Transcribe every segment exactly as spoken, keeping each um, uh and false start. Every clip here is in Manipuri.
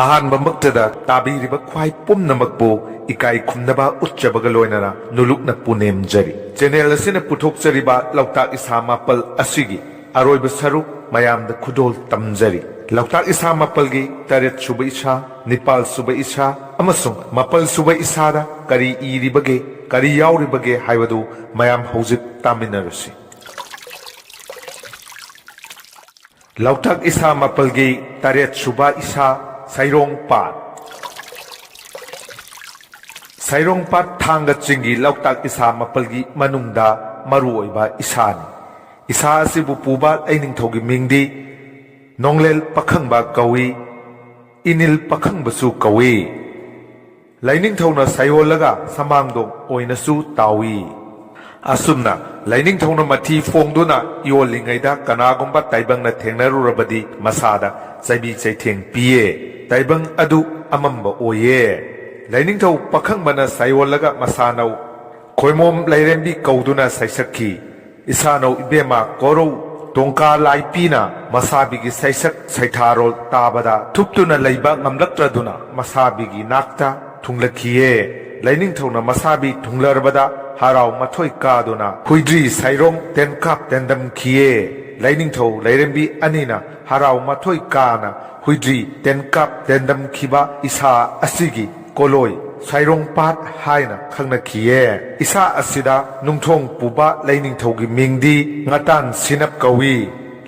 ꯑꯍꯥꯟꯕꯃꯛꯇꯗ ꯇꯥꯕꯤꯔꯤꯕ ꯈ꯭ꯋꯥꯏ ꯄꯨꯝꯅꯃꯛꯄꯨ ꯏꯀꯥꯏ ꯈꯨꯝꯅꯕ ꯎꯠꯆꯕꯒ ꯂꯣꯏꯅꯅ ꯅꯨꯂꯨꯛꯅ ꯄꯨꯅꯦꯝꯖꯔꯤ꯫ ꯆꯦꯅꯦꯜ ꯑꯁꯤꯅ ꯄꯨꯊꯣꯛꯆꯔꯤꯕ ꯂꯣꯛꯇꯥꯛ ꯏꯁꯥ ꯃꯥꯄꯜ ꯑꯁꯤꯒꯤ ꯑꯔꯣꯏꯕ ꯁꯔꯨꯛ ꯃꯌꯥꯝꯗ ꯈꯨꯗꯣꯜ ꯇꯝꯖꯔꯤ꯫ ꯂꯣꯛꯇꯥꯛ ꯏꯁꯥ ꯃꯥꯄꯜꯒꯤ ꯇꯔꯦꯠ ꯁꯨꯕ ꯏꯁꯥ, ꯅꯤꯄꯥꯜ ꯁꯨꯕ ꯏꯁꯥ ꯑꯃꯁꯨꯡ ꯃꯥꯄꯜ ꯁꯨꯕ ꯏꯁꯥꯗ ꯀꯔꯤ ꯏꯔꯤꯕꯒꯦ, ꯀꯔꯤ ꯌꯥꯎꯔꯤꯕꯒꯦ ꯍꯥꯏꯕꯗꯨ ꯃꯌꯥꯝ ꯍꯧꯖꯤꯛ ꯇꯥꯃꯤꯟꯅꯔꯁꯤ꯫ ꯂꯣꯛꯇꯥꯛ ꯏꯁꯥ ꯃꯥꯄꯜꯒꯤ ꯇꯔꯦꯠ ꯁꯨꯕ ꯏꯁꯥ, ꯁꯩꯔꯣꯡ ꯄꯥꯠ꯫ ꯁꯩꯔꯣꯡ ꯄꯥꯠ ꯊꯥꯡꯒ ꯆꯤꯡꯒꯤ ꯂꯣꯛꯇꯥꯛ ꯏꯁꯥ ꯃꯥꯄꯜꯒꯤ ꯃꯅꯨꯡꯗ ꯃꯔꯨꯑꯣꯏꯕ ꯏꯁꯥꯅꯤ꯫ ꯏꯁꯥ ꯑꯁꯤꯕꯨ ꯄꯨꯕ ꯂꯩꯅꯤꯡꯊꯧꯒꯤ ꯃꯤꯡꯗꯤ ꯅꯣꯡꯂꯦꯜ ꯄꯥꯈꯪꯕ ꯀꯧꯏ, ꯏꯅꯤꯜ ꯄꯥꯈꯪꯕꯁꯨ ꯀꯧꯏ꯫ ꯂꯩꯅꯤꯡꯊꯧꯅ ꯁꯩꯑꯣꯜꯂꯒ ꯁꯃꯥꯡꯗꯣꯡ ꯑꯣꯏꯅꯁꯨ ꯇꯥꯎꯏ꯫ ꯑꯁꯨꯝꯅ ꯂꯩꯅꯤꯡꯊꯧꯅ ꯃꯊꯤ ꯐꯣꯡꯗꯨꯅ ꯌꯣꯜꯂꯤꯉꯩꯗ ꯀꯅꯥꯒꯨꯝꯕ ꯇꯥꯏꯕꯪꯅ ꯊꯦꯡꯅꯔꯨꯔꯕꯗꯤ ꯃꯁꯥꯗ ꯆꯩꯕꯤ ꯆꯩꯊꯦꯡ ꯄꯤꯌꯦ꯫ ꯇꯥꯏꯕꯪ ꯑꯗꯨ ꯑꯃꯝꯕ ꯑꯣꯏꯌꯦ꯫ ꯂꯩꯅꯤꯡꯊꯧ ꯄꯥꯈꯪꯕꯅ ꯁꯩꯑꯣꯜꯂꯒ ꯃꯁꯥꯅꯧ ꯈꯣꯏꯃꯣꯝ ꯂꯥꯏꯔꯦꯝꯕꯤ ꯀꯧꯗꯨꯅ ꯁꯩꯁꯛꯈꯤ꯫ ꯏꯁꯥꯅꯧ ꯏꯕꯦꯝꯃ ꯀꯣꯔꯧ ꯇꯣꯡꯀꯥ ꯂꯥꯏꯄꯤꯅ ꯃꯁꯥꯕꯤꯒꯤ ꯁꯩꯁꯛ ꯁꯩꯊꯥꯔꯣꯜ ꯇꯥꯕꯗ ꯊꯨꯞꯇꯨꯅ ꯂꯩꯕ ꯉꯝꯂꯛꯇ꯭ꯔꯗꯨꯅ ꯃꯁꯥꯕꯤꯒꯤ ꯅꯥꯛꯇ ꯊꯨꯡꯂꯛꯈꯤꯌꯦ꯫ ꯂꯩꯅꯤꯡꯊꯧꯅ ꯃꯁꯥꯕꯤ ꯊꯨꯡꯂꯔꯕꯗ ꯍꯔꯥꯎ ꯃꯊꯣꯏ ꯀꯥꯗꯨꯅ ꯍꯨꯏꯗ꯭ꯔꯤ ꯁꯩꯔꯣꯡ ꯇꯦꯟꯀꯥꯞ ꯇꯦꯟꯗꯝꯈꯤꯌꯦ꯫ ꯂꯩꯅꯤꯡꯊꯧ ꯂꯥꯏꯔꯦꯝꯕꯤ ꯑꯅꯤꯅ ꯍꯔꯥꯎ ꯃꯊꯣꯏ ꯀꯥꯅ ꯍꯨꯏꯗ꯭ꯔꯤ ꯇꯦꯟꯀꯥꯞ ꯇꯦꯟꯗꯝꯈꯤꯕ ꯏꯁꯥ ꯑꯁꯤꯒꯤ ꯀꯣꯂꯣꯏ ꯁꯩꯔꯣꯡ ꯄꯥꯠ ꯍꯥꯏꯅ ꯈꯪꯅꯈꯤꯌꯦ꯫ ꯏꯁꯥ ꯑꯁꯤꯗ ꯅꯨꯡꯊꯣꯡ ꯄꯨꯕ ꯂꯩꯅꯤꯡꯊꯧꯒꯤ ꯃꯤꯡꯗꯤ ꯉꯇꯥꯟ ꯁꯤꯅꯞ ꯀꯧꯏ꯫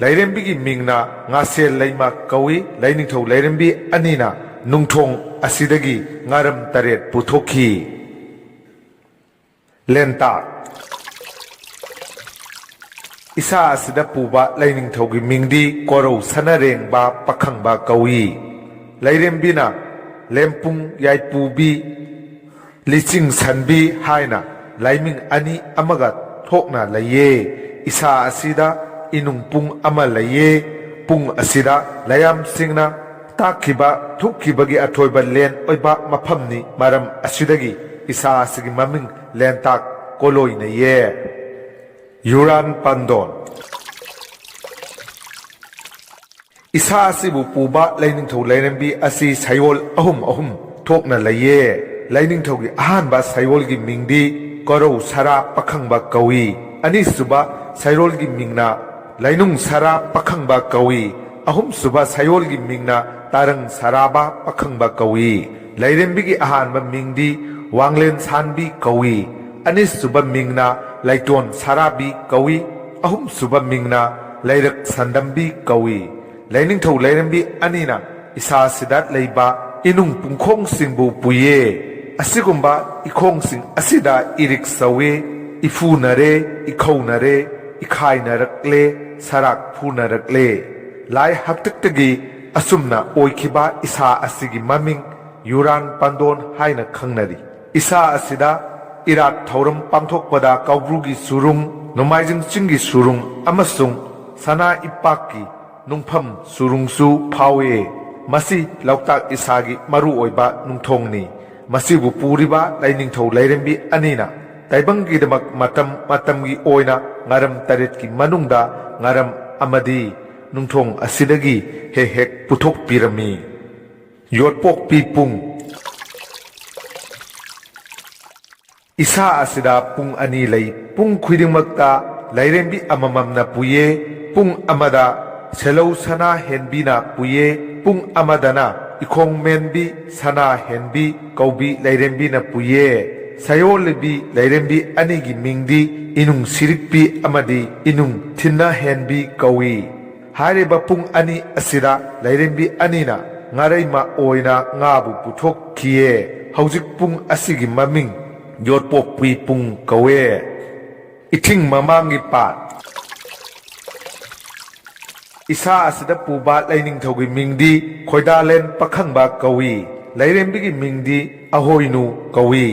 ꯂꯥꯏꯔꯦꯝꯕꯤꯒꯤ ꯃꯤꯡꯅ ꯉꯥꯁꯦꯜ ꯂꯩꯃ ꯀꯧꯏ꯫ ꯂꯩꯅꯤꯡꯊꯧ ꯂꯥꯏꯔꯦꯝꯕꯤ ꯑꯅꯤꯅ ꯅꯨꯡꯊꯣꯡ ꯑꯁꯤꯗꯒꯤ ꯉꯥꯔꯝ ꯇꯔꯦꯠ ꯄꯨꯊꯣꯛꯈꯤ꯫ ꯂꯦꯟꯇꯥꯛ꯫ ꯏꯁꯥ ꯑꯁꯤꯗ ꯄꯨꯕ ꯂꯩꯅꯤꯡꯊꯧꯒꯤ ꯃꯤꯡꯗꯤ ꯀꯣꯔꯧ ꯁꯅꯔꯦꯡꯕ ꯄꯥꯈꯪꯕ ꯀꯧꯏ꯫ ꯂꯩꯔꯦꯝꯕꯤꯅ ꯂꯦꯝꯄꯨꯡ ꯌꯥꯏꯄꯨꯕꯤ, ꯂꯤꯆꯤꯡ ꯁꯟꯕꯤ ꯍꯥꯏꯅ ꯂꯥꯏꯃꯤꯡ ꯑꯅꯤ ꯑꯃꯒ ꯊꯣꯛꯅ ꯂꯩꯌꯦ꯫ ꯏꯁꯥ ꯑꯁꯤꯗ ꯏꯅꯨꯡ ꯄꯨꯡ ꯑꯃ ꯂꯩꯌꯦ꯫ ꯄꯨꯡ ꯑꯁꯤꯗ ꯂꯥꯏꯌꯥꯝꯁꯤꯡꯅ ꯇꯥꯛꯈꯤꯕ ꯊꯣꯛꯈꯤꯕꯒꯤ ꯑꯊꯣꯏꯕ ꯂꯦꯟ ꯑꯣꯏꯕ ꯃꯐꯝꯅꯤ꯫ ꯃꯔꯝ ꯑꯁꯤꯗꯒꯤ ꯏꯁꯥ ꯑꯁꯤꯒꯤ ꯃꯃꯤꯡ ꯂꯦꯟꯇꯥꯛ ꯀꯣꯂꯣꯏꯅꯌꯦ꯫ ꯌꯨꯔꯥꯟ ꯄꯥꯟꯗꯣꯟ꯫ ꯏꯁꯥ ꯑꯁꯤꯕꯨ ꯄꯨꯕ ꯂꯩꯅꯤꯡꯊꯧ ꯂꯥꯏꯔꯦꯝꯕꯤ ꯑꯁꯤ ꯁꯌꯣꯜ ꯑꯍꯨꯝ ꯑꯍꯨꯝ ꯊꯣꯛꯅ ꯂꯩꯌꯦ꯫ ꯂꯩꯅꯤꯡꯊꯧꯒꯤ ꯑꯍꯥꯟꯕ ꯁꯌꯣꯜꯒꯤ ꯃꯤꯡꯗꯤ ꯀꯣꯔꯧ ꯁꯔꯥ ꯄꯥꯈꯪꯕ ꯀꯧꯏ꯫ ꯑꯅꯤꯁꯨꯕ ꯁꯌꯣꯜꯒꯤ ꯃꯤꯡꯅ ꯂꯩꯅꯨꯡ ꯁꯔꯥ ꯄꯥꯈꯪꯕ ꯀꯧꯏ꯫ ꯑꯍꯨꯝꯁꯨꯕ ꯁꯌꯣꯜꯒꯤ ꯃꯤꯡꯅ ꯇꯥꯔꯪ ꯁꯔꯥꯕ ꯄꯥꯈꯪꯕ ꯀꯧꯏ꯫ ꯂꯩꯔꯦꯝꯕꯤꯒꯤ ꯑꯍꯥꯟꯕ ꯃꯤꯡꯗꯤ ꯋꯥꯡꯂꯦꯟ ꯁꯥꯟꯕꯤ ꯀꯧꯏ꯫ ꯑꯅꯤꯁꯨꯕ ꯃꯤꯡꯅ ꯂꯩꯇꯣꯟ ꯁꯔꯥꯕꯤ ꯀꯧꯏ꯫ ꯑꯍꯨꯝꯁꯨꯕ ꯃꯤꯡꯅ ꯂꯩꯔꯛ ꯁꯟꯗꯝꯕꯤ ꯀꯧꯏ꯫ ꯂꯩꯅꯤꯡꯊꯧ ꯂꯩꯔꯦꯝꯕꯤ ꯑꯅꯤꯅ ꯏꯁꯥꯁꯤꯗ ꯂꯩꯕ ꯏꯅꯨꯡ ꯄꯨꯡꯈꯣꯡꯁꯤꯡꯕꯨ ꯄꯨꯏꯌꯦ꯫ ꯑꯁꯤꯒꯨꯝꯕ ꯏꯈꯣꯡꯁꯤꯡ ꯑꯁꯤꯗ ꯏꯔꯤꯛ ꯁꯧꯏ, ꯏꯐꯨꯅꯔꯦ, ꯏꯈꯧꯅꯔꯦ, ꯏꯈꯥꯏꯅꯔꯛꯂꯦ, ꯁꯔꯥꯛ ꯐꯨꯅꯔꯛꯂꯦ꯫ ꯂꯥꯏ ꯍꯥꯛꯇꯛꯇꯒꯤ ꯑꯁꯨꯝꯅ ꯑꯣꯏꯈꯤꯕ ꯏꯁꯥ ꯑꯁꯤꯒꯤ ꯃꯃꯤꯡ ꯌꯨꯔꯥꯟ ꯄꯥꯟꯗꯣꯟ ꯍꯥꯏꯅ ꯈꯪꯅꯔꯤ꯫ ꯏꯁꯥ ꯑꯁꯤꯗ ꯏꯔꯥꯠ ꯊꯧꯔꯝ ꯄꯥꯡꯊꯣꯛꯄꯗ ꯀꯧꯕ꯭ꯔꯨꯒꯤ ꯁꯨꯔꯨꯡ, ꯅꯣꯡꯃꯥꯏꯖꯤꯡ ꯆꯤꯡꯒꯤ ꯁꯨꯔꯨꯡ ꯑꯃꯁꯨꯡ ꯁꯅꯥ ꯏꯄꯥꯛꯀꯤ ꯅꯨꯡꯐꯝ ꯁꯨꯔꯨꯡꯁꯨ ꯐꯥꯎꯏ꯫ ꯃꯁꯤ ꯂꯣꯛꯇꯥꯛ ꯏꯁꯥꯒꯤ ꯃꯔꯨꯑꯣꯏꯕ ꯅꯨꯡꯊꯣꯡꯅꯤ꯫ ꯃꯁꯤꯕꯨ ꯄꯨꯔꯤꯕ ꯂꯩꯅꯤꯡꯊꯧ ꯂꯩꯔꯦꯝꯕꯤ ꯑꯅꯤꯅ ꯇꯥꯏꯕꯪꯒꯤꯗꯃꯛ ꯃꯇꯝ ꯃꯇꯝꯒꯤ ꯑꯣꯏꯅ ꯉꯥꯔꯝ ꯇꯔꯦꯠꯀꯤ ꯃꯅꯨꯡꯗ ꯉꯥꯔꯝ ꯑꯃꯗꯤ ꯅꯨꯡꯊꯣꯡ ꯑꯁꯤꯗꯒꯤ ꯍꯦꯛ ꯍꯦꯛ ꯄꯨꯊꯣꯛꯄꯤꯔꯝꯃꯤ꯫ ꯌꯣꯠꯄꯣꯛꯄꯤ ꯄꯨꯡ꯫ ꯏꯁꯥ ꯑꯁꯤꯗ ꯄꯨꯡ ꯑꯅꯤ ꯂꯩ꯫ ꯄꯨꯡ ꯈꯨꯗꯤꯡꯃꯛꯇ ꯂꯥꯏꯔꯦꯝꯕꯤ ꯑꯃꯃꯝꯅ ꯄꯨꯏꯌꯦ꯫ ꯄꯨꯡ ꯑꯃꯗ ꯁꯦꯂꯧ ꯁꯅꯥ ꯍꯦꯟꯕꯤꯅ ꯄꯨꯏꯌꯦ꯫ ꯄꯨꯡ ꯑꯃꯗꯅ ꯏꯈꯣꯡ ꯃꯦꯟꯕꯤ ꯁꯅꯥ ꯍꯦꯟꯕꯤ ꯀꯧꯕꯤ ꯂꯥꯏꯔꯦꯝꯕꯤꯅ ꯄꯨꯏꯌꯦ꯫ ꯁꯌꯣꯜꯂꯤꯕꯤ ꯂꯥꯏꯔꯦꯝꯕꯤ ꯑꯅꯤꯒꯤ ꯃꯤꯡꯗꯤ ꯏꯅꯨꯡ ꯁꯤꯔꯤꯛꯄꯤ ꯑꯃꯗꯤ ꯏꯅꯨꯡ ꯊꯤꯟꯅ ꯍꯦꯟꯕꯤ ꯀꯧꯏ꯫ ꯍꯥꯏꯔꯤꯕ ꯄꯨꯡ ꯑꯅꯤ ꯑꯁꯤꯗ ꯂꯥꯏꯔꯦꯝꯕꯤ ꯑꯅꯤꯅ ꯉꯥꯔꯩꯃ ꯑꯣꯏꯅ ꯉꯥꯕꯨ ꯄꯨꯊꯣꯛꯈꯤꯌꯦ꯫ ꯍꯧꯖꯤꯛ ꯄꯨꯡ ꯑꯁꯤꯒꯤ ꯃꯃꯤꯡ ꯌꯣꯠꯄꯣꯛꯄꯤ ꯄꯨꯡ ꯀꯧꯋꯦ꯫ ꯏꯊꯤꯡ ꯃꯃꯥꯡꯒꯤ ꯄꯥꯠ꯫ ꯏꯁꯥ ꯑꯁꯤꯗ ꯄꯨꯕ ꯂꯩꯅꯤꯡꯊꯧꯒꯤ ꯃꯤꯡꯗꯤ ꯈꯣꯏꯗꯥꯂꯦꯟ ꯄꯥꯈꯪꯕ ꯀꯧꯏ꯫ ꯂꯩꯔꯦꯝꯕꯤꯒꯤ ꯃꯤꯡꯗꯤ ꯑꯍꯣꯏꯅꯨ ꯀꯧꯏ꯫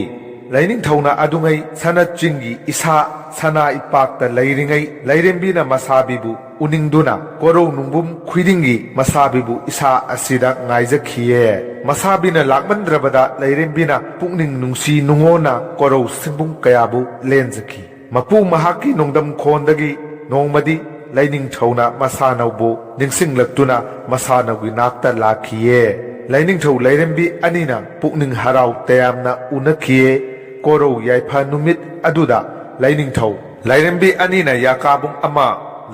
ꯂꯩꯅꯤꯡꯊꯧꯅ ꯑꯗꯨꯉꯩ ꯁꯅꯥ ꯆꯤꯡꯒꯤ ꯏꯁꯥ ꯁꯅꯥ ꯏꯄꯥꯛꯇ ꯂꯩꯔꯤꯉꯩ ꯂꯩꯔꯦꯝꯕꯤꯅ ꯃꯁꯥꯕꯤꯕꯨ ꯎꯅꯤꯡꯗꯨꯅ ꯀꯣꯔꯧ ꯅꯨꯡꯕꯨꯝ ꯈꯨꯗꯤꯡꯒꯤ ꯃꯁꯥꯕꯤꯕꯨ ꯏꯁꯥ ꯑꯁꯤꯗ ꯉꯥꯏꯖꯈꯤꯌꯦ꯫ ꯃꯁꯥꯕꯤꯅ ꯂꯥꯛꯃꯟꯗ꯭ꯔꯕꯗ ꯂꯩꯔꯦꯝꯕꯤꯅ ꯄꯨꯛꯅꯤꯡ ꯅꯨꯡꯁꯤ ꯅꯨꯡꯉꯣꯟꯅ ꯀꯣꯔꯧ ꯁꯤꯡꯕꯨꯡ ꯀꯌꯥꯕꯨ ꯂꯦꯟꯖꯈꯤ꯫ ꯃꯄꯨ ꯃꯍꯥꯛꯀꯤ ꯅꯣꯡꯗꯝ ꯈꯣꯟꯗꯒꯤ ꯅꯣꯡꯃꯗꯤ ꯂꯥꯏꯅꯤꯡꯊꯧꯅ ꯃꯁꯥꯅꯧꯕꯨ ꯅꯤꯡꯁꯤꯡꯂꯛꯇꯨꯅ ꯃꯁꯥꯅꯧꯒꯤ ꯅꯥꯛꯇ ꯂꯥꯛꯈꯤꯌꯦ꯫ ꯂꯥꯏꯅꯤꯡꯊꯧ ꯂꯥꯏꯔꯦꯝꯕꯤ ꯑꯅꯤꯅ ꯄꯨꯛꯅꯤꯡ ꯍꯔꯥꯎ ꯇꯌꯥꯝꯅ ꯎꯅꯈꯤꯌꯦ꯫ ꯀꯣꯔꯧ ꯌꯥꯏꯐ ꯅꯨꯃꯤꯠ ꯑꯗꯨꯗ ꯂꯥꯏꯅꯤꯡꯊꯧ ꯂꯥꯏꯔꯦꯝꯕꯤ ꯑꯅꯤꯅ ꯌꯥꯀꯥꯕꯨꯡ ꯑꯃ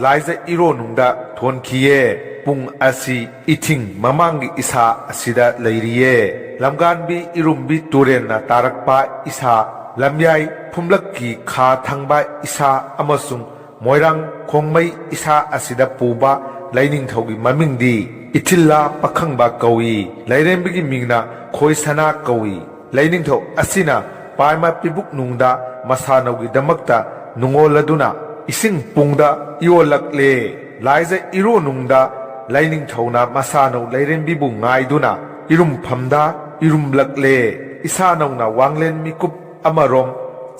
ꯂꯥꯏꯖ ꯏꯔꯣꯅꯨꯡꯗ ꯊꯣꯟꯈꯤꯌꯦ꯫ ꯄꯨꯡ ꯑꯁꯤ ꯏꯊꯤꯡ ꯃꯃꯥꯡꯒꯤ ꯏꯁꯥ ꯑꯁꯤꯗ ꯂꯩꯔꯤꯌꯦ꯫ ꯂꯝꯒꯥꯟꯕꯤ ꯏꯔꯨꯝꯕꯤ ꯇꯨꯔꯦꯜꯅ ꯇꯥꯔꯛꯄ ꯏꯁꯥ, ꯂꯝꯌꯥꯏ ꯐꯨꯝꯂꯛꯀꯤ ꯈꯥ ꯊꯪꯕ ꯏꯁꯥ ꯑꯃꯁꯨꯡ ꯃꯣꯏꯔꯥꯡ ꯈꯣꯡꯃꯩ ꯏꯁꯥ ꯑꯁꯤꯗ ꯄꯨꯕ ꯂꯥꯏꯅꯤꯡꯊꯧꯒꯤ ꯃꯃꯤꯡꯗꯤ ꯏꯊꯤꯜꯂꯥ ꯄꯥꯈꯪꯕ ꯀꯧꯏ꯫ ꯂꯥꯏꯔꯦꯝꯕꯤꯒꯤ ꯃꯤꯡꯅ ꯈꯣꯏ ꯁꯅꯥ ꯀꯧꯏ꯫ ꯂꯥꯏꯅꯤꯡꯊꯧ ꯑꯁꯤꯅ ꯄꯥꯏꯃ ꯄꯤꯕꯨꯛꯅꯨꯡꯗ ꯃꯁꯥꯅꯧꯒꯤꯗꯃꯛꯇ ꯅꯨꯡꯉꯣꯜꯂꯗꯨꯅ ꯏꯁꯤꯡ ꯄꯨꯡꯗ ꯏꯌꯣꯜꯂꯛꯂꯦ꯫ ꯂꯥꯏꯖ ꯏꯔꯣꯅꯨꯡꯗ ꯂꯥꯏꯅꯤꯡꯊꯧꯅ ꯃꯁꯥꯅꯧ ꯂꯥꯏꯔꯦꯝꯕꯤꯕꯨ ꯉꯥꯏꯗꯨꯅ ꯏꯔꯨꯝꯐꯝꯗ ꯏꯔꯨꯝꯂꯛꯂꯦ꯫ ꯏꯁꯥꯅꯧꯅ ꯋꯥꯡꯂꯦꯟ ꯃꯤꯀꯨꯞ ꯑꯃꯔꯣꯝ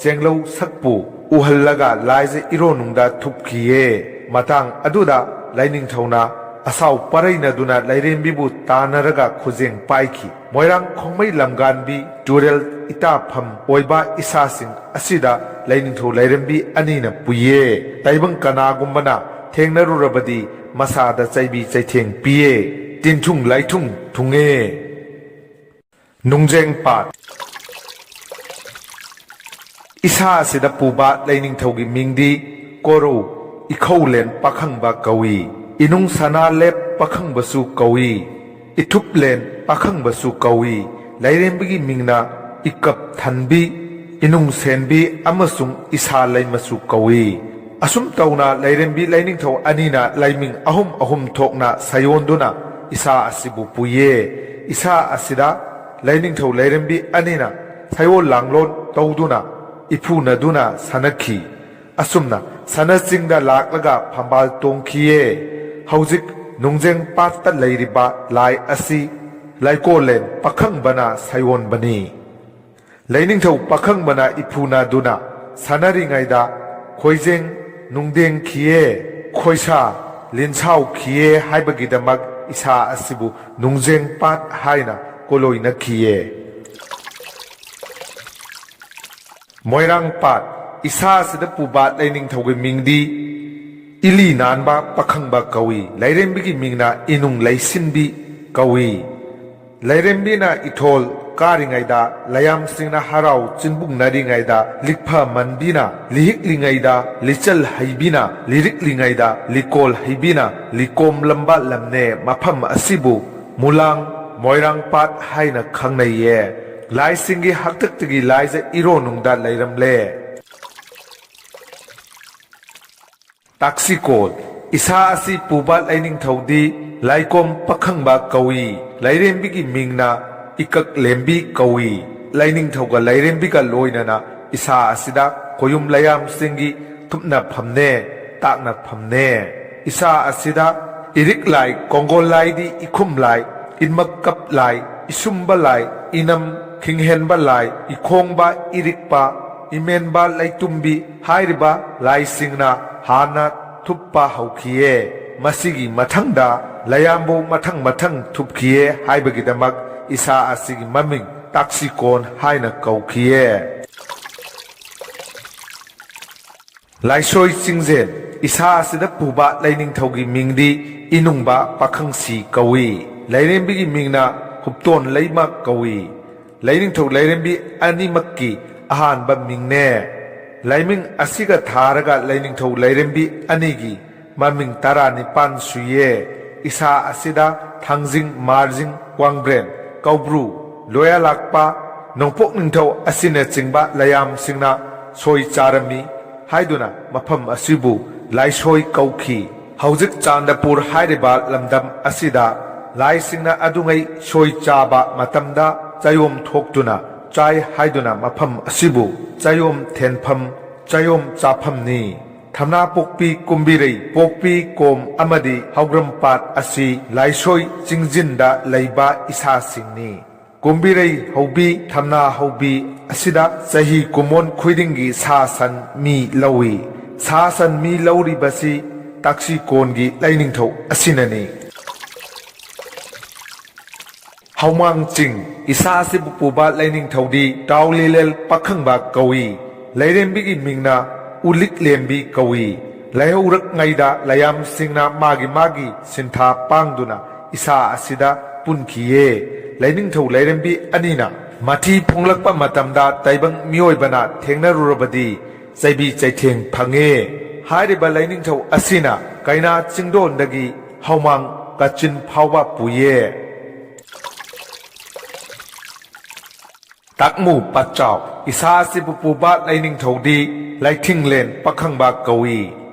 ꯆꯦꯡꯂꯧ ꯁꯛꯄꯨ ꯎꯍꯜꯂꯒ ꯂꯥꯏꯖ ꯏꯔꯣꯅꯨꯡꯗ ꯊꯨꯞꯈꯤꯌꯦ꯫ ꯃꯇꯥꯡ ꯑꯗꯨꯗ ꯂꯥꯏꯅꯤꯡꯊꯧꯅ ꯑꯁꯥꯎ ꯄꯔꯩꯅꯗꯨꯅ ꯂꯥꯏꯔꯦꯝꯕꯤꯕꯨ ꯇꯥꯟꯅꯔꯒ ꯈꯨꯖꯦꯡ ꯄꯥꯏꯈꯤ꯫ ꯃꯣꯏꯔꯥꯡ ꯈꯣꯡꯃꯩ ꯂꯝꯒꯥꯟꯕꯤ ꯇꯨꯔꯦꯜ ꯏꯇꯥꯐꯝ ꯑꯣꯏꯕ ꯏꯁꯥꯁꯤꯡ ꯑꯁꯤꯗ ꯂꯥꯏꯅꯤꯡꯊꯧ ꯂꯥꯏꯔꯦꯝꯕꯤ ꯑꯅꯤꯅ ꯄꯨꯏꯌꯦ꯫ ꯇꯥꯏꯕꯪ ꯀꯅꯥꯒꯨꯝꯕꯅ ꯊꯦꯡꯅꯔꯨꯔꯕꯗꯤ ꯃꯁꯥꯗ ꯆꯩꯕꯤ ꯆꯩꯊꯦꯡ ꯄꯤꯌꯦ꯫ ꯇꯤꯟꯊꯨꯡ ꯂꯥꯏꯊꯨꯡ ꯊꯨꯡꯉꯦ꯫ ꯅꯨꯡꯖꯦꯡ ꯄꯥꯠ꯫ ꯏꯁꯥ ꯑꯁꯤꯗ ꯄꯨꯕ ꯂꯥꯏꯅꯤꯡꯊꯧꯒꯤ ꯃꯤꯡꯗꯤ ꯀꯣꯔꯧ ꯏꯈꯧꯂꯦꯟ ꯄꯥꯈꯪꯕ ꯀꯧꯏ꯫ ꯏꯅꯨꯡ ꯁꯅꯥꯂꯦꯞ ꯄꯥꯈꯪꯕꯁꯨ ꯀꯧꯏ꯫ ꯏꯊꯨꯞꯂꯦꯟ ꯄꯥꯈꯪꯕꯁꯨ ꯀꯧꯏ꯫ ꯂꯥꯏꯔꯦꯝꯕꯤꯒꯤ ꯃꯤꯡꯅ ꯏꯀꯞ ꯊꯟꯕꯤ, ꯏꯅꯨꯡ ꯁꯦꯟꯕꯤ ꯑꯃꯁꯨꯡ ꯏꯁꯥ ꯂꯩꯃꯁꯨ ꯀꯧꯏ꯫ ꯑꯁꯨꯝ ꯇꯧꯅ ꯂꯥꯏꯔꯦꯝꯕꯤ ꯂꯥꯏꯅꯤꯡꯊꯧ ꯑꯅꯤꯅ ꯂꯥꯏꯃꯤꯡ ꯑꯍꯨꯝ ꯑꯍꯨꯝ ꯊꯣꯛꯅ ꯁꯥꯌꯣꯟꯗꯨꯅ ꯏꯁꯥ ꯑꯁꯤꯕꯨ ꯄꯨꯏꯌꯦ꯫ ꯏꯁꯥ ꯑꯁꯤꯗ ꯂꯥꯏꯅꯤꯡꯊꯧ ꯂꯥꯏꯔꯦꯝꯕꯤ ꯑꯅꯤꯅ ꯁꯥꯌꯣꯟ ꯂꯥꯡꯂꯣꯟ ꯇꯧꯗꯨꯅ ꯏꯐꯨꯅꯗꯨꯅ ꯁꯥꯟꯅꯈꯤ꯫ ꯑꯁꯨꯝꯅ ꯁꯅꯆꯤꯡꯗ ꯂꯥꯛꯂꯒ ꯐꯝꯕꯥꯜ ꯇꯣꯡꯈꯤꯌꯦ꯫ ꯍꯧꯖꯤꯛ ꯅꯨꯡꯖꯦꯡ ꯄꯥꯠꯇ ꯂꯩꯔꯤꯕ ꯂꯥꯏ ꯑꯁꯤ ꯂꯩꯀꯣꯜꯂꯦꯟ ꯄꯥꯈꯪꯕꯅ ꯁꯥꯌꯣꯟꯕꯅꯤ꯫ ꯂꯩꯅꯤꯡꯊꯧ ꯄꯥꯈꯪꯕꯅ ꯏꯐꯨꯅꯗꯨꯅ ꯁꯥꯟꯅꯔꯤꯉꯩꯗ ꯈꯣꯏꯖꯦꯡ ꯅꯨꯡꯗꯦꯡꯈꯤꯌꯦ, ꯈꯣꯏꯁꯥ ꯂꯤꯟꯁꯥꯎꯈꯤꯌꯦ ꯍꯥꯏꯕꯒꯤꯗꯃꯛ ꯏꯁꯥ ꯑꯁꯤꯕꯨ ꯅꯨꯡꯖꯦꯡ ꯄꯥꯠ ꯍꯥꯏꯅ ꯀꯣꯂꯣꯏꯅꯈꯤꯌꯦ꯫ ꯃꯣꯏꯔꯥꯡ ꯄꯥꯠ꯫ ꯏꯁꯥ ꯑꯁꯤꯗ ꯄꯨꯕ ꯂꯩꯅꯤꯡꯊꯧꯒꯤ ꯃꯤꯡꯗꯤ ꯏꯂꯤ ꯅꯥꯟꯕ ꯄꯥꯈꯪꯕ ꯀꯧꯏ꯫ ꯂꯥꯏꯔꯦꯝꯕꯤꯒꯤ ꯃꯤꯡꯅ ꯏꯅꯨꯡ ꯂꯩꯁꯤꯟꯕꯤ ꯀꯧꯏ꯫ ꯂꯥꯏꯔꯦꯝꯕꯤꯅ ꯏꯊꯣꯜ ꯀꯥꯔꯤꯉꯩꯗ, ꯂꯥꯏꯌꯥꯝꯁꯤꯡꯅ ꯍꯔꯥꯎ ꯆꯤꯟꯕꯨꯡꯅꯔꯤꯉꯩꯗ, ꯂꯤꯛꯐ ꯃꯟꯕꯤꯅ ꯂꯤꯍꯤꯛꯂꯤꯉꯩꯗ, ꯂꯤꯆꯜ ꯍꯩꯕꯤꯅ ꯂꯤꯔꯤꯛꯂꯤꯉꯩꯗ, ꯂꯤꯀꯣꯜ ꯍꯩꯕꯤꯅ ꯂꯤꯀꯣꯝꯂꯝꯕ ꯂꯝꯅꯦ꯫ ꯃꯐꯝ ꯑꯁꯤꯕꯨ ꯃꯨꯂꯥꯡ ꯃꯣꯏꯔꯥꯡ ꯄꯥꯠ ꯍꯥꯏꯅ ꯈꯪꯅꯩꯌꯦ꯫ ꯂꯥꯏꯁꯤꯡꯒꯤ ꯍꯥꯛꯇꯛꯇꯒꯤ ꯂꯥꯏꯖ ꯏꯔꯣꯅꯨꯡꯗ ꯂꯩꯔꯝꯂꯦ꯫ ꯇꯥꯛꯁꯤꯀꯣꯜ꯫ ꯏꯁꯥ ꯑꯁꯤ ꯄꯨꯕ ꯂꯥꯏꯅꯤꯡꯊꯧꯗꯤ ꯂꯥꯏꯀꯣꯝ ꯄꯥꯈꯪꯕ ꯀꯧꯏ꯫ ꯂꯥꯏꯔꯦꯝꯕꯤꯒꯤ ꯃꯤꯡꯅ ꯏꯀꯛ ꯂꯦꯝꯕꯤ ꯀꯧꯏ꯫ ꯂꯥꯏꯅꯤꯡꯊꯧꯒ ꯂꯥꯏꯔꯦꯝꯕꯤꯒ ꯂꯣꯏꯅꯅ ꯏꯁꯥ ꯑꯁꯤꯗ ꯈꯣꯌꯨꯝ ꯂꯥꯏꯌꯥꯝꯁꯤꯡꯒꯤ ꯊꯨꯞꯅꯐꯝꯅꯦ, ꯇꯥꯛꯅꯐꯝꯅꯦ꯫ ꯏꯁꯥ ꯑꯁꯤꯗ ꯏꯔꯤꯛ ꯂꯥꯏ, ꯀꯣꯡꯒꯣꯜ ꯂꯥꯏꯗꯤ ꯏꯈꯨꯝ ꯂꯥꯏ, ꯏꯟꯃꯛꯀꯞ ꯂꯥꯏ, ꯏꯁꯨꯝꯕ ꯂꯥꯏ, ꯏꯅꯝ ꯈꯤꯡꯍꯦꯟꯕ ꯂꯥꯏ, ꯏꯈꯣꯡꯕ ꯏꯔꯤꯛꯄ, ꯏꯃꯦꯟꯕ ꯂꯩꯇꯨꯝꯕꯤ ꯍꯥꯏꯔꯤꯕ ꯂꯥꯏꯁꯤꯡꯅ ꯍꯥꯟꯅ ꯊꯨꯞꯄ ꯍꯧꯈꯤꯌꯦ꯫ ꯃꯁꯤꯒꯤ ꯃꯊꯪꯗ ꯂꯥꯏꯌꯥꯝꯕꯨ ꯃꯊꯪ ꯃꯊꯪ ꯊꯨꯞꯈꯤꯌꯦ ꯍꯥꯏꯕꯒꯤꯗꯃꯛ ꯏꯁꯥ ꯑꯁꯤꯒꯤ ꯃꯃꯤꯡ ꯇꯥꯛꯁꯤꯀꯣꯟ ꯍꯥꯏꯅ ꯀꯧꯈꯤꯌꯦ꯫ ꯂꯥꯏꯁꯣꯏ ꯆꯤꯡꯖꯦꯟ꯫ ꯏꯁꯥ ꯑꯁꯤꯗ ꯄꯨꯕ ꯂꯥꯏꯅꯤꯡꯊꯧꯒꯤ ꯃꯤꯡꯗꯤ ꯏꯅꯨꯡꯕ ꯄꯥꯈꯪꯁꯤ ꯀꯧꯏ꯫ ꯂꯥꯏꯔꯦꯝꯕꯤꯒꯤ ꯃꯤꯡꯅ ꯍꯨꯞꯇꯣꯟ ꯂꯩꯃ ꯀꯧꯏ꯫ ꯂꯥꯏꯅꯤꯡꯊꯧ ꯂꯥꯏꯔꯦꯝꯕꯤ ꯑꯅꯤꯃꯛꯀꯤ ꯑꯍꯥꯟꯕ ꯃꯤꯡꯅꯦ꯫ ꯂꯥꯏꯃꯤꯡ ꯑꯁꯤꯒ ꯊꯥꯔꯒ ꯂꯥꯏꯅꯤꯡꯊꯧ ꯂꯥꯏꯔꯦꯝꯕꯤ ꯑꯅꯤꯒꯤ ꯃꯃꯤꯡ ꯇꯔꯥꯅꯤꯄꯥꯟ ꯁꯨꯏꯌꯦ꯫ ꯏꯁꯥ ꯑꯁꯤꯗ ꯊꯥꯡꯖꯤꯡ, ꯃꯥꯔꯖꯤꯡ, ꯋꯥꯡꯕ꯭ꯔꯦꯟ, ꯀꯧꯕ꯭ꯔꯨ, ꯂꯣꯌꯥꯂꯥꯛꯄ, ꯅꯣꯡꯄꯣꯛ ꯅꯤꯡꯊꯧ ꯑꯁꯤꯅꯆꯤꯡꯕ ꯂꯥꯏꯌꯥꯝꯁꯤꯡꯅ ꯁꯣꯏ ꯆꯥꯔꯝꯃꯤ ꯍꯥꯏꯗꯨꯅ ꯃꯐꯝ ꯑꯁꯤꯕꯨ ꯂꯥꯏꯁꯣꯏ ꯀꯧꯈꯤ꯫ ꯍꯧꯖꯤꯛ ꯆꯥꯟꯗꯄꯨꯔ ꯍꯥꯏꯔꯤꯕ ꯂꯝꯗꯝ ꯑꯁꯤꯗ ꯂꯥꯏꯁꯤꯡꯅ ꯑꯗꯨꯉꯩ ꯁꯣꯏ ꯆꯥꯕ ꯃꯇꯝꯗ ꯆꯌꯣꯝ ꯊꯣꯛꯇꯨꯅ ꯆꯥꯏ ꯍꯥꯏꯗꯨꯅ ꯃꯐꯝ ꯑꯁꯤꯕꯨ ꯆꯌꯣꯝ ꯊꯦꯟꯐꯝ, ꯆꯌꯣꯝ ꯆꯥꯐꯝꯅꯤ꯫ ꯊꯝꯅꯥꯄꯣꯛꯄꯤ, ꯀꯨꯝꯕꯤꯔꯩ, ꯄꯣꯛꯄꯤ ꯀꯣꯝ ꯑꯃꯗꯤ ꯍꯧꯒ꯭ꯔꯝꯄꯥꯠ ꯑꯁꯤ ꯂꯥꯏꯁꯣꯏ ꯆꯤꯡꯖꯤꯟꯗ ꯂꯩꯕ ꯏꯁꯥꯁꯤꯡꯅꯤ꯫ ꯀꯨꯝꯕꯤꯔꯩ ꯍꯧꯕꯤ, ꯊꯝꯅꯥ ꯍꯧꯕꯤ ꯑꯁꯤꯗ ꯆꯍꯤ ꯀꯨꯝꯑꯣꯟ ꯈꯨꯗꯤꯡꯒꯤ ꯁꯥ ꯁꯟ ꯃꯤ ꯂꯧꯏ꯫ ꯁꯥ ꯁꯟ ꯃꯤ ꯂꯧꯔꯤꯕꯁꯤ ꯇꯥꯛꯁꯤꯀꯣꯟꯒꯤ ꯂꯥꯏꯅꯤꯡꯊꯧ ꯑꯁꯤꯅꯅꯤ꯫ ꯍꯧꯃꯥꯡ ꯆꯤꯡ꯫ ꯏꯁꯥ ꯑꯁꯤꯕꯨ ꯄꯨꯕ ꯂꯥꯏꯅꯤꯡꯊꯧꯗꯤ ꯇꯥꯎꯂꯤꯂꯦꯜ ꯄꯥꯈꯪꯕ ꯀꯧꯏ꯫ ꯂꯥꯏꯔꯦꯝꯕꯤꯒꯤ ꯃꯤꯡꯅ ꯎꯂꯤꯛꯂꯦꯝꯕꯤ ꯀꯧꯏ꯫ ꯂꯩꯍꯧꯔꯛꯉꯩꯗ ꯂꯩꯌꯥꯝꯁꯤꯡꯅ ꯃꯥꯒꯤ ꯃꯥꯒꯤ ꯁꯤꯟꯊꯥ ꯄꯥꯡꯗꯨꯅ ꯏꯁꯥ ꯑꯁꯤꯗ ꯄꯨꯟꯈꯤꯌꯦ꯫ ꯂꯩꯅꯤꯡꯊꯧ ꯂꯩꯔꯦꯝꯕꯤ ꯑꯅꯤꯅ ꯃꯊꯤ ꯐꯣꯡꯂꯛꯄ ꯃꯇꯝꯗ ꯇꯥꯏꯕꯪ ꯃꯤꯑꯣꯏꯕꯅ ꯊꯦꯡꯅꯔꯨꯔꯕꯗꯤ ꯆꯩꯕꯤ ꯆꯩꯊꯦꯡ ꯐꯪꯉꯦ꯫ ꯍꯥꯏꯔꯤꯕ ꯂꯩꯅꯤꯡꯊꯧ ꯑꯁꯤꯅ ꯀꯩꯅꯥ ꯆꯤꯡꯗꯣꯟꯗꯒꯤ ꯍꯧꯃꯥꯡ ꯀꯥꯆꯤꯟ ꯐꯥꯎꯕ ꯄꯨꯏꯌꯦ꯫ ꯇꯥꯛꯃꯨ ꯄꯠꯆꯥꯎ ꯏꯁꯥ ꯑꯁꯤꯕꯨ ꯄꯨꯕ ꯂꯩꯅꯤꯡꯊꯧꯗꯤ ꯂꯩꯊꯤꯡꯂꯦꯟ ꯄꯥꯈꯪꯕ ꯀꯧꯏ꯫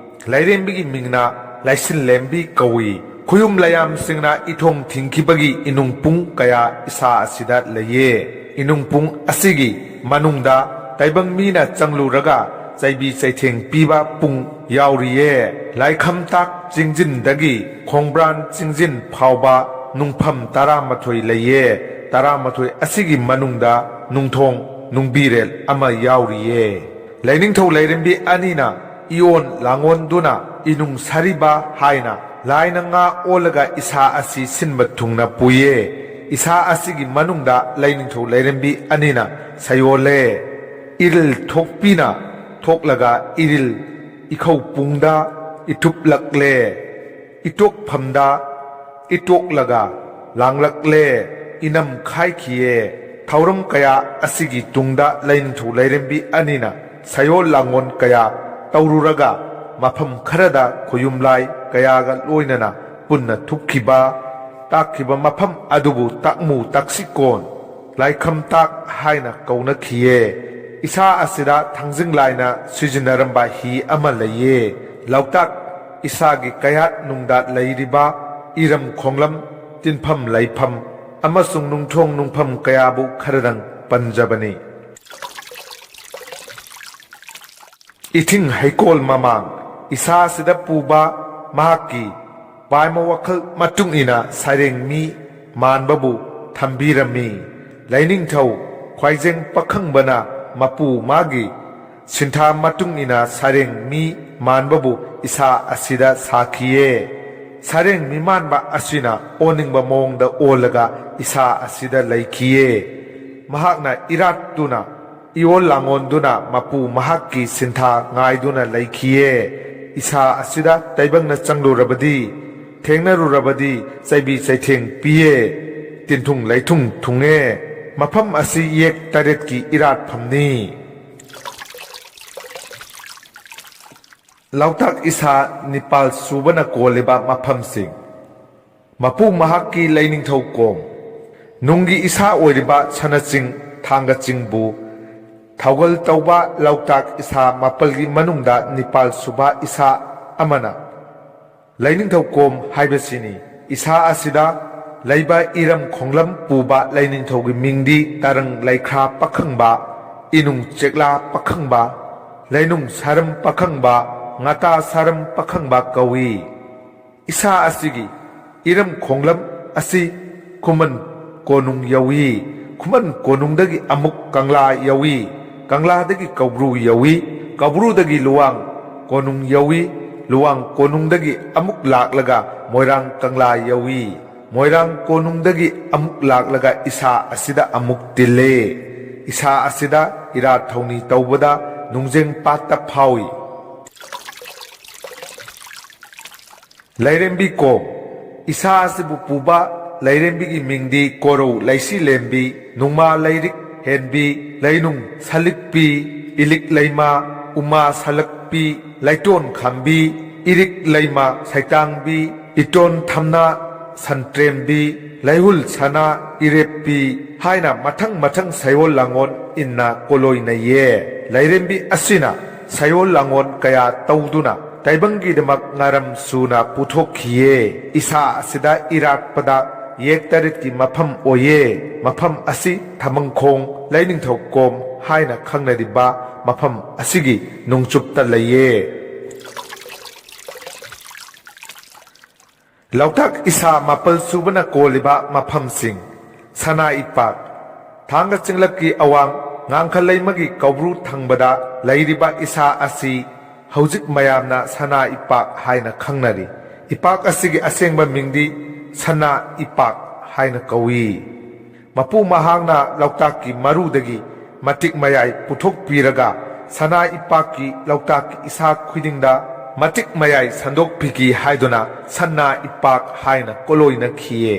ꯂꯩꯔꯦꯝꯕꯤꯒꯤ ꯃꯤꯡꯅ ꯂꯩꯁꯤꯟꯂꯦꯝꯕꯤ ꯀꯧꯏ꯫ ꯈꯨꯌꯨꯝ ꯂꯩꯌꯥꯝꯁꯤꯡꯅ ꯏꯊꯣꯡ ꯊꯤꯡꯈꯤꯕꯒꯤ ꯏꯅꯨꯡ ꯄꯨꯡ ꯀꯌꯥ ꯏꯁꯥ ꯑꯁꯤꯗ ꯂꯩꯌꯦ꯫ ꯏꯅꯨꯡ ꯄꯨꯡ ꯑꯁꯤꯒꯤ ꯃꯅꯨꯡꯗ ꯇꯥꯏꯕꯪ ꯃꯤꯅ ꯆꯪꯂꯨꯔꯒ ꯆꯩꯕꯤ ꯆꯩꯊꯦꯡ ꯄꯤꯕ ꯄꯨꯡ ꯌꯥꯎꯔꯤꯌꯦ꯫ ꯂꯥꯏꯈꯝꯇꯥꯛ ꯆꯤꯡꯖꯤꯟꯗꯒꯤ ꯈꯣꯡꯕ꯭ꯔꯥꯟ ꯆꯤꯡꯖꯤꯟ ꯐꯥꯎꯕ ꯅꯨꯡꯐꯝ ꯇꯔꯥꯃꯥꯊꯣꯏ ꯂꯩꯌꯦ꯫ ꯇꯔꯥꯃꯥꯊꯣꯏ ꯑꯁꯤꯒꯤ ꯃꯅꯨꯡꯗ ꯅꯨꯡꯊꯣꯡ ꯅꯨꯡꯕꯤꯔꯦꯜ ꯑꯃ ꯌꯥꯎꯔꯤꯌꯦ꯫ ꯂꯩꯅꯤꯡꯊꯧ ꯂꯩꯔꯦꯝꯕꯤ ꯑꯅꯤꯅ ꯏꯑꯣꯟ ꯂꯥꯡꯑꯣꯟꯗꯨꯅ ꯏꯅꯨꯡ ꯁꯥꯔꯤꯕ ꯍꯥꯏꯅ ꯂꯥꯏꯅ ꯉꯥ ꯑꯣꯜꯂꯒ ꯏꯁꯥ ꯑꯁꯤ ꯁꯤꯟꯕ ꯊꯨꯡꯅ ꯄꯨꯏꯌꯦ꯫ ꯏꯁꯥ ꯑꯁꯤꯒꯤ ꯃꯅꯨꯡꯗ ꯂꯩꯅꯤꯡꯊꯧ ꯂꯩꯔꯦꯝꯕꯤ ꯑꯅꯤꯅ ꯁꯌꯣꯜꯂꯦ꯫ ꯏꯔꯤꯜ ꯊꯣꯛꯄꯤꯅ ꯊꯣꯛꯂꯒ ꯏꯔꯤꯜ ꯏꯈꯧ ꯄꯨꯡꯗ ꯏꯊꯨꯞꯂꯛꯂꯦ꯫ ꯏꯇꯣꯛꯐꯝꯗ ꯏꯇꯣꯛꯂꯒ ꯂꯥꯡꯂꯛꯂꯦ꯫ ꯏꯅꯝ ꯈꯥꯏꯈꯤꯌꯦ꯫ ꯊꯧꯔꯝ ꯀꯌꯥ ꯑꯁꯤꯒꯤ ꯇꯨꯡꯗ ꯂꯩꯅꯤꯡꯊꯧ ꯂꯩꯔꯦꯝꯕꯤ ꯑꯅꯤꯅ ꯁꯌꯣꯜ ꯂꯥꯡꯉꯣꯟ ꯀꯌꯥ ꯇꯧꯔꯨꯔꯒ ꯃꯐꯝ ꯈꯔꯗ ꯈꯨꯌꯨꯝꯂꯥꯏ ꯀꯌꯥꯒ ꯂꯣꯏꯅꯅ ꯄꯨꯟꯅ ꯊꯨꯞꯈꯤꯕ ꯇꯥꯛꯈꯤꯕ ꯃꯐꯝ ꯑꯗꯨꯕꯨ ꯇꯥꯛꯃꯨ ꯇꯥꯛꯁꯤꯀꯣꯟ ꯂꯥꯏꯈꯝꯇꯥꯛ ꯍꯥꯏꯅ ꯀꯧꯅꯈꯤꯌꯦ꯫ ꯏꯁꯥ ꯑꯁꯤꯗ ꯊꯥꯡꯖꯤꯡ ꯂꯥꯏꯅ ꯁꯤꯖꯤꯟꯅꯔꯝꯕ ꯍꯤ ꯑꯃ ꯂꯩꯌꯦ꯫ ꯂꯣꯛꯇꯥꯛ ꯏꯁꯥꯒꯤ ꯀꯌꯥꯠ ꯅꯨꯡꯗ ꯂꯩꯔꯤꯕ ꯏꯔꯝ ꯈꯣꯡꯂꯝ ꯇꯤꯟꯐꯝ ꯂꯩꯐꯝ ꯑꯃꯁꯨꯡ ꯅꯨꯡꯊꯣꯡ ꯅꯨꯡꯐꯝ ꯀꯌꯥꯕꯨ ꯈꯔꯗꯪ ꯄꯟꯖꯕꯅꯤ꯫ ꯏꯊꯤꯡ ꯍꯩꯀꯣꯜ ꯃꯃꯥꯡ ꯏꯁꯥꯁꯤꯗ ꯄꯨꯕ ꯃꯍꯥꯛꯀꯤ ꯄꯥꯏꯃ ꯋꯥꯈꯜ ꯃꯇꯨꯡ ꯏꯟꯅ ꯁꯩꯔꯦꯡ ꯃꯤ ꯃꯥꯟꯕꯕꯨ ꯊꯝꯕꯤꯔꯝꯃꯤ꯫ ꯂꯩꯅꯤꯡꯊꯧ ꯈ꯭ꯋꯥꯏꯖꯦꯡ ꯄꯥꯈꯪꯕꯅ ꯃꯄꯨ ꯃꯥꯒꯤ ꯁꯤꯟꯊꯥ ꯃꯇꯨꯡ ꯏꯟꯅ ꯁꯩꯔꯦꯡ ꯃꯤ ꯃꯥꯟꯕꯕꯨ ꯏꯁꯥ ꯑꯁꯤꯗ ꯁꯥꯈꯤꯌꯦ꯫ ꯁꯩꯔꯦꯡ ꯃꯤꯃꯥꯟꯕ ꯑꯁꯤꯅ ꯑꯣꯟꯅꯤꯡꯕ ꯃꯑꯣꯡꯗ ꯑꯣꯜꯂꯒ ꯏꯁꯥ ꯑꯁꯤꯗ ꯂꯩꯈꯤꯌꯦ꯫ ꯃꯍꯥꯛꯅ ꯏꯔꯥꯠꯇꯨꯅ ꯏꯑꯣꯜ ꯂꯥꯡꯑꯣꯟꯗꯨꯅ ꯃꯄꯨ ꯃꯍꯥꯛꯀꯤ ꯁꯤꯟꯊꯥ ꯉꯥꯏꯗꯨꯅ ꯂꯩꯈꯤꯌꯦ꯫ ꯏꯁꯥ ꯑꯁꯤꯗ ꯇꯥꯏꯕꯪꯅ ꯆꯪꯂꯨꯔꯕꯗꯤ, ꯊꯦꯡꯅꯔꯨꯔꯕꯗꯤ ꯆꯩꯕꯤ ꯆꯩꯊꯦꯡ ꯄꯤꯌꯦ, ꯇꯤꯟꯊꯨꯡ ꯂꯩꯊꯨꯡ ꯊꯨꯡꯉꯦ꯫ ꯃꯐꯝ ꯑꯁꯤ ꯌꯦꯛ ꯇꯔꯦꯠꯀꯤ ꯏꯔꯥꯠꯐꯝꯅꯤ꯫ ꯂꯣꯛꯇꯥꯛ ꯏꯁꯥ ꯅꯤꯄꯥꯜ ꯁꯨꯕꯅ ꯀꯣꯜꯂꯤꯕ ꯃꯐꯝꯁꯤꯡ꯫ ꯃꯄꯨ ꯃꯍꯥꯛꯀꯤ ꯂꯩꯅꯤꯡꯊꯧ ꯀꯣꯝ꯫ ꯅꯨꯡꯒꯤ ꯏꯁꯥ ꯑꯣꯏꯔꯤꯕ ꯁꯅꯥ ꯆꯤꯡ, ꯊꯥꯡꯒ ꯆꯤꯡꯕꯨ ꯊꯧꯒꯜ ꯇꯧꯕ ꯂꯣꯛꯇꯥꯛ ꯏꯁꯥ ꯃꯥꯄꯜꯒꯤ ꯃꯅꯨꯡꯗ ꯅꯤꯄꯥꯜ ꯁꯨꯕ ꯏꯁꯥ ꯑꯃꯅ ꯂꯩꯅꯤꯡꯊꯧ ꯀꯣꯝ ꯍꯥꯏꯕꯁꯤꯅꯤ꯫ ꯏꯁꯥ ꯑꯁꯤꯗ ꯂꯩꯕ ꯏꯔꯝ ꯈꯣꯡꯂꯝ ꯄꯨꯕ ꯂꯩꯅꯤꯡꯊꯧꯒꯤ ꯃꯤꯡꯗꯤ ꯇꯔꯪ ꯂꯩꯈ꯭ꯔꯥ ꯄꯥꯈꯪꯕ, ꯏꯅꯨꯡ ꯆꯦꯛꯂꯥ ꯄꯥꯈꯪꯕ, ꯂꯩꯅꯨꯡ ꯁꯥꯔꯝ ꯄꯥꯈꯪꯕ, ꯉꯥꯇꯥ ꯁꯥꯔꯝ ꯄꯥꯈꯪꯕ ꯀꯧꯏ꯫ ꯏꯁꯥ ꯑꯁꯤꯒꯤ ꯏꯔꯝ ꯈꯣꯡꯂꯝ ꯑꯁꯤ ꯈꯨꯃꯟ ꯀꯣꯅꯨꯡ ꯌꯧꯏ꯫ ꯈꯨꯃꯟ ꯀꯣꯅꯨꯡꯗꯒꯤ ꯑꯃꯨꯛ ꯀꯪꯂꯥ ꯌꯧꯏ꯫ ꯀꯪꯂꯥꯗꯒꯤ ꯀꯧꯕ꯭ꯔꯨ ꯌꯧꯏ꯫ ꯀꯧꯕ꯭ꯔꯨꯗꯒꯤ ꯂꯨꯋꯥꯡ ꯀꯣꯅꯨꯡ ꯌꯧꯏ꯫ ꯂꯨꯋꯥꯡ ꯀꯣꯅꯨꯡꯗꯒꯤ ꯑꯃꯨꯛ ꯂꯥꯛꯂꯒ ꯃꯣꯏꯔꯥꯡ ꯀꯪꯂꯥ ꯌꯧꯏ꯫ ꯃꯣꯏꯔꯥꯡ ꯀꯣꯅꯨꯡꯗꯒꯤ ꯑꯃꯨꯛ ꯂꯥꯛꯂꯒ ꯏꯁꯥ ꯑꯁꯤꯗ ꯑꯃꯨꯛ ꯇꯤꯜꯂꯦ꯫ ꯏꯁꯥ ꯑꯁꯤꯗ ꯏꯔꯥꯠ ꯊꯧꯅꯤ ꯇꯧꯕꯗ ꯅꯨꯡꯖꯦꯡ ꯄꯥꯠꯇ ꯐꯥꯎꯏ꯫ ꯂꯥꯏꯔꯦꯝꯕꯤ ꯀꯣꯝ꯫ ꯏꯁꯥ ꯑꯁꯤꯕꯨ ꯄꯨꯕ ꯂꯥꯏꯔꯦꯝꯕꯤꯒꯤ ꯃꯤꯡꯗꯤ ꯀꯣꯔꯧ ꯂꯩꯁꯤ ꯂꯦꯝꯕꯤ, ꯅꯨꯡꯃꯥ ꯂꯩꯔꯤꯛ ꯍꯦꯟꯕꯤ, ꯂꯩꯅꯨꯡ ꯁꯂꯤꯛꯄꯤ, ꯏꯂꯤꯛ ꯂꯩꯃꯥ, ꯎꯃꯥ ꯁꯂꯛꯄꯤ, ꯂꯩꯇꯣꯟ ꯈꯥꯝꯕꯤ, ꯏꯔꯤꯛ ꯂꯩꯃꯥ ꯁꯩꯇꯥꯡꯕꯤ, ꯏꯇꯣꯟ ꯊꯝꯅꯥ ꯁꯟꯇ꯭ꯔꯦꯝꯕꯤ, ꯂꯩꯍꯨꯜ ꯁꯅꯥ ꯏꯔꯦꯞꯄꯤ ꯍꯥꯏꯅ ꯃꯊꯪ ꯃꯊꯪ ꯁꯩꯑꯣꯜ ꯂꯥꯡꯑꯣꯟ ꯏꯟꯅ ꯀꯣꯂꯣꯏꯅꯩꯌꯦ꯫ ꯂꯥꯏꯔꯦꯝꯕꯤ ꯑꯁꯤꯅ ꯁꯩꯑꯣꯜ ꯂꯥꯡꯑꯣꯟ ꯀꯌꯥ ꯇꯧꯗꯨꯅ ꯇꯥꯏꯕꯪꯒꯤꯗꯃꯛ ꯉꯥꯔꯝ ꯁꯨꯅ ꯄꯨꯊꯣꯛꯈꯤꯌꯦ꯫ ꯏꯁꯥ ꯑꯁꯤꯗ ꯏꯔꯥꯠꯄꯗ ꯌꯦꯛ ꯇꯔꯦꯠꯀꯤ ꯃꯐꯝ ꯑꯣꯏꯌꯦ꯫ ꯃꯐꯝ ꯑꯁꯤ ꯊꯃꯪꯈꯣꯡ ꯂꯩꯅꯤꯡꯊꯧ ꯀꯣꯝ ꯍꯥꯏꯅ ꯈꯪꯅꯔꯤꯕ ꯃꯐꯝ ꯑꯁꯤꯒꯤ ꯅꯣꯡꯆꯨꯞꯇ ꯂꯩꯌꯦ꯫ ꯂꯣꯛꯇꯥꯛ ꯏꯁꯥ ꯃꯥꯄꯜ ꯁꯨꯕꯅ ꯀꯣꯜꯂꯤꯕ ꯃꯐꯝꯁꯤꯡ: ꯁꯅꯥ ꯏꯄꯥꯛ꯫ ꯊꯥꯡꯒ ꯆꯤꯡꯂꯛꯀꯤ ꯑꯋꯥꯡ ꯉꯥꯡꯈ ꯂꯩꯃꯒꯤ ꯀꯧꯕ꯭ꯔꯨ ꯊꯪꯕꯗ ꯂꯩꯔꯤꯕ ꯏꯁꯥ ꯑꯁꯤ ꯍꯧꯖꯤꯛ ꯃꯌꯥꯝꯅ ꯁꯅꯥ ꯏꯄꯥꯛ ꯍꯥꯏꯅ ꯈꯪꯅꯔꯤ꯫ ꯏꯄꯥꯛ ꯑꯁꯤꯒꯤ ꯑꯁꯦꯡꯕ ꯃꯤꯡꯗꯤ ꯁꯅꯥ ꯏꯄꯥꯛ ꯍꯥꯏꯅ ꯀꯧꯏ꯫ ꯃꯄꯨ ꯃꯍꯥꯛꯅ ꯂꯣꯛꯇꯥꯛꯀꯤ ꯃꯔꯨꯗꯒꯤ ꯃꯇꯤꯛ ꯃꯌꯥꯏ ꯄꯨꯊꯣꯛꯄꯤꯔꯒ ꯁꯅꯥ ꯏꯄꯥꯛꯀꯤ ꯂꯣꯛꯇꯥꯛꯀꯤ ꯏꯁꯥ ꯈꯨꯗꯤꯡꯗ ꯃꯇꯤꯛ ꯃꯌꯥꯏ ꯁꯟꯗꯣꯛꯄꯤꯈꯤ ꯍꯥꯏꯗꯨꯅ ꯁꯅꯥ ꯏꯄꯥꯛ ꯍꯥꯏꯅ ꯀꯣꯂꯣꯏꯅꯈꯤꯌꯦ꯫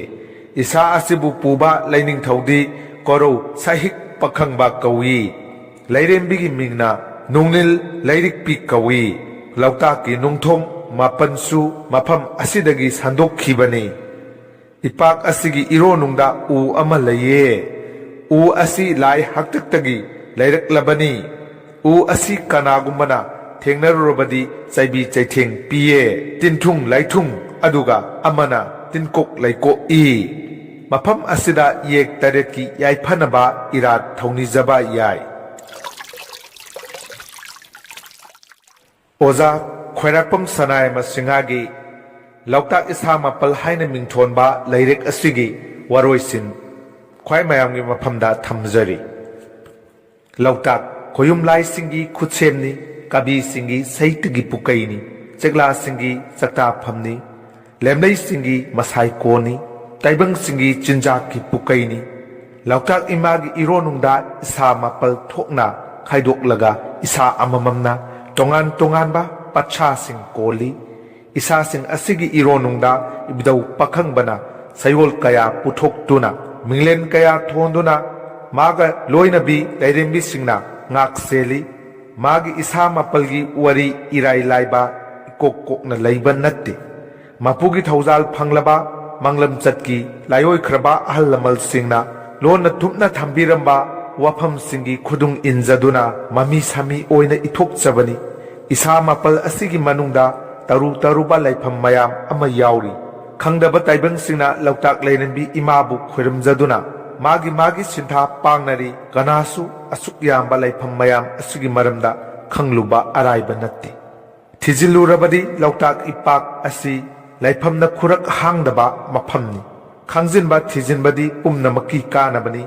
ꯏꯁꯥ ꯑꯁꯤꯕꯨ ꯄꯨꯕ ꯂꯩꯅꯤꯡꯊꯧꯗꯤ ꯀꯣꯔꯧ ꯁꯍꯤꯛ ꯄꯥꯈꯪꯕ ꯀꯧꯏ꯫ ꯂꯩꯔꯦꯝꯕꯤꯒꯤ ꯃꯤꯡꯅ ꯅꯨꯡꯅꯤꯜ ꯂꯩꯔꯤꯛꯄꯤ ꯀꯧꯏ꯫ ꯂꯣꯛꯇꯥꯛꯀꯤ ꯅꯨꯡꯊꯣꯡ ꯃꯥꯄꯟꯁꯨ ꯃꯐꯝ ꯑꯁꯤꯗꯒꯤ ꯁꯟꯗꯣꯛꯈꯤꯕꯅꯤ꯫ ꯏꯄꯥꯛ ꯑꯁꯤꯒꯤ ꯏꯔꯣꯅꯨꯡꯗ ꯎ ꯑꯃ ꯂꯩꯌꯦ꯫ ꯎ ꯑꯁꯤ ꯂꯥꯏ ꯍꯥꯛꯇꯛꯇꯒꯤ ꯂꯩꯔꯛꯂꯕꯅꯤ꯫ ꯎ ꯑꯁꯤ ꯀꯅꯥꯒꯨꯝꯕꯅ ꯊꯦꯡꯅꯔꯨꯔꯕꯗꯤ ꯆꯩꯕꯤ ꯆꯩꯊꯦꯡ ꯄꯤꯌꯦ꯫ ꯇꯤꯟꯊꯨꯡ ꯂꯥꯏꯊꯨꯡ ꯑꯗꯨꯒ ꯑꯃꯅ ꯇꯤꯟꯀꯣꯛ ꯂꯩꯀꯣꯛꯏ꯫ ꯃꯐꯝ ꯑꯁꯤꯗ ꯌꯦꯛ ꯇꯔꯦꯠꯀꯤ ꯌꯥꯏꯐꯅꯕ ꯏꯔꯥꯠ ꯊꯧꯅꯤꯖꯕ ꯌꯥꯏ꯫ ꯑꯣꯖꯥ ꯈ꯭ꯋꯥꯏꯔꯥꯛꯄꯝ ꯁꯅꯥꯌꯥꯏꯃ ꯁꯤꯡꯍꯒꯤ ꯂꯣꯛꯇꯥꯛ ꯏꯁꯥ ꯃꯥꯄꯜ ꯍꯥꯏꯅ ꯃꯤꯡꯊꯣꯟꯕ ꯂꯥꯏꯔꯤꯛ ꯑꯁꯤꯒꯤ ꯋꯥꯔꯣꯏꯁꯤꯟ ꯈ꯭ꯋꯥꯏ ꯃꯌꯥꯝꯒꯤ ꯃꯐꯝꯗ ꯊꯝꯖꯔꯤ꯫ ꯂꯣꯛꯇꯥꯛ ꯈꯣꯌꯨꯝ ꯂꯥꯏꯁꯤꯡꯒꯤ ꯈꯨꯠꯁꯦꯝꯅꯤ, ꯀꯕꯤꯁꯤꯡꯒꯤ ꯁꯍꯤꯇ꯭ꯌꯒꯤ ꯄꯨꯀꯩꯅꯤ, ꯆꯦꯛꯂꯥꯁꯤꯡꯒꯤ ꯆꯥꯛꯇꯥꯐꯝꯅꯤ, ꯂꯦꯝꯂꯩꯁꯤꯡꯒꯤ ꯃꯁꯥꯏꯀꯣꯟꯅꯤ, ꯇꯥꯏꯕꯪꯁꯤꯡꯒꯤ ꯆꯤꯟꯖꯥꯛꯀꯤ ꯄꯨꯀꯩꯅꯤ꯫ ꯂꯣꯛꯇꯥꯛ ꯏꯃꯥꯒꯤ ꯏꯔꯣꯅꯨꯡꯗ ꯏꯁꯥ ꯃꯥꯄꯜ ꯊꯣꯛꯅ ꯈꯥꯏꯗꯣꯛꯂꯒ ꯏꯁꯥ ꯑꯃꯃꯝꯅ ꯇꯣꯉꯥꯟ ꯇꯣꯉꯥꯟꯕ ꯄꯠꯁꯥꯁꯤꯡ ꯀꯣꯜꯂꯤ꯫ ꯏꯁꯥꯁꯤꯡ ꯑꯁꯤꯒꯤ ꯏꯔꯣꯅꯨꯡꯗ ꯏꯕꯨꯙꯧ ꯄꯥꯈꯪꯕꯅ ꯁꯌꯣꯜ ꯀꯌꯥ ꯄꯨꯊꯣꯛꯇꯨꯅ, ꯃꯤꯡꯂꯦꯟ ꯀꯌꯥ ꯊꯣꯟꯗꯨꯅ, ꯃꯥꯒ ꯂꯣꯏꯅꯕꯤ ꯂꯥꯏꯔꯦꯝꯕꯤꯁꯤꯡꯅ ꯉꯥꯛ ꯁꯦꯜꯂꯤ꯫ ꯃꯥꯒꯤ ꯏꯁꯥ ꯃꯥꯄꯜꯒꯤ ꯋꯥꯔꯤ ꯏꯔꯥꯏ ꯂꯥꯏꯕ, ꯏꯀꯣꯛ ꯀꯣꯛꯅ ꯂꯩꯕ ꯅꯠꯇꯦ꯫ ꯃꯄꯨꯒꯤ ꯊꯧꯖꯥꯜ ꯐꯪꯂꯕ, ꯃꯥꯡꯂꯝꯆꯠꯀꯤ ꯂꯥꯏꯑꯣꯏꯈ꯭ꯔꯕ ꯑꯍꯜ ꯂꯃꯟꯁꯤꯡꯅ ꯂꯣꯟꯅ ꯊꯨꯞꯅ ꯊꯝꯕꯤꯔꯝꯕ ꯋꯥꯐꯝꯁꯤꯡꯒꯤ ꯈꯨꯗꯨꯡ ꯏꯟꯖꯗꯨꯅ ꯃꯃꯤ ꯁꯥꯃꯤ ꯑꯣꯏꯅ ꯏꯊꯣꯛꯆꯕꯅꯤ꯫ ꯏꯁꯥ ꯃꯥꯄꯜ ꯑꯁꯤꯒꯤ ꯃꯅꯨꯡꯗ ꯇꯔꯨ ꯇꯔꯨꯕ ꯂꯥꯏꯐꯝ ꯃꯌꯥꯝ ꯑꯃ ꯌꯥꯎꯔꯤ꯫ ꯈꯪꯗꯕ ꯇꯥꯏꯕꯪꯁꯤꯡꯅ ꯂꯣꯛꯇꯥꯛ ꯂꯥꯏꯔꯦꯝꯕꯤ ꯏꯃꯥꯕꯨ ꯈꯣꯏꯔꯝꯖꯗꯨꯅ ꯃꯥꯒꯤ ꯃꯥꯒꯤ ꯁꯤꯟꯊꯥ ꯄꯥꯡꯅꯔꯤ꯫ ꯀꯅꯥꯁꯨ ꯑꯁꯨꯛ ꯌꯥꯝꯕ ꯂꯥꯏꯐꯝ ꯃꯌꯥꯝ ꯑꯁꯤꯒꯤ ꯃꯔꯝꯗ ꯈꯪꯂꯨꯕ ꯑꯔꯥꯏꯕ ꯅꯠꯇꯦ꯫ ꯊꯤꯖꯤꯜꯂꯨꯔꯕꯗꯤ ꯂꯣꯛꯇꯥꯛ ꯏꯄꯥꯛ ꯑꯁꯤ ꯂꯥꯏꯐꯝꯅ ꯈꯨꯔꯛ ꯍꯥꯡꯗꯕ ꯃꯐꯝꯅꯤ꯫ ꯈꯪꯖꯤꯟꯕ ꯊꯤꯖꯤꯟꯕꯗꯤ ꯄꯨꯝꯅꯃꯛꯀꯤ ꯀꯥꯟꯅꯕꯅꯤ꯫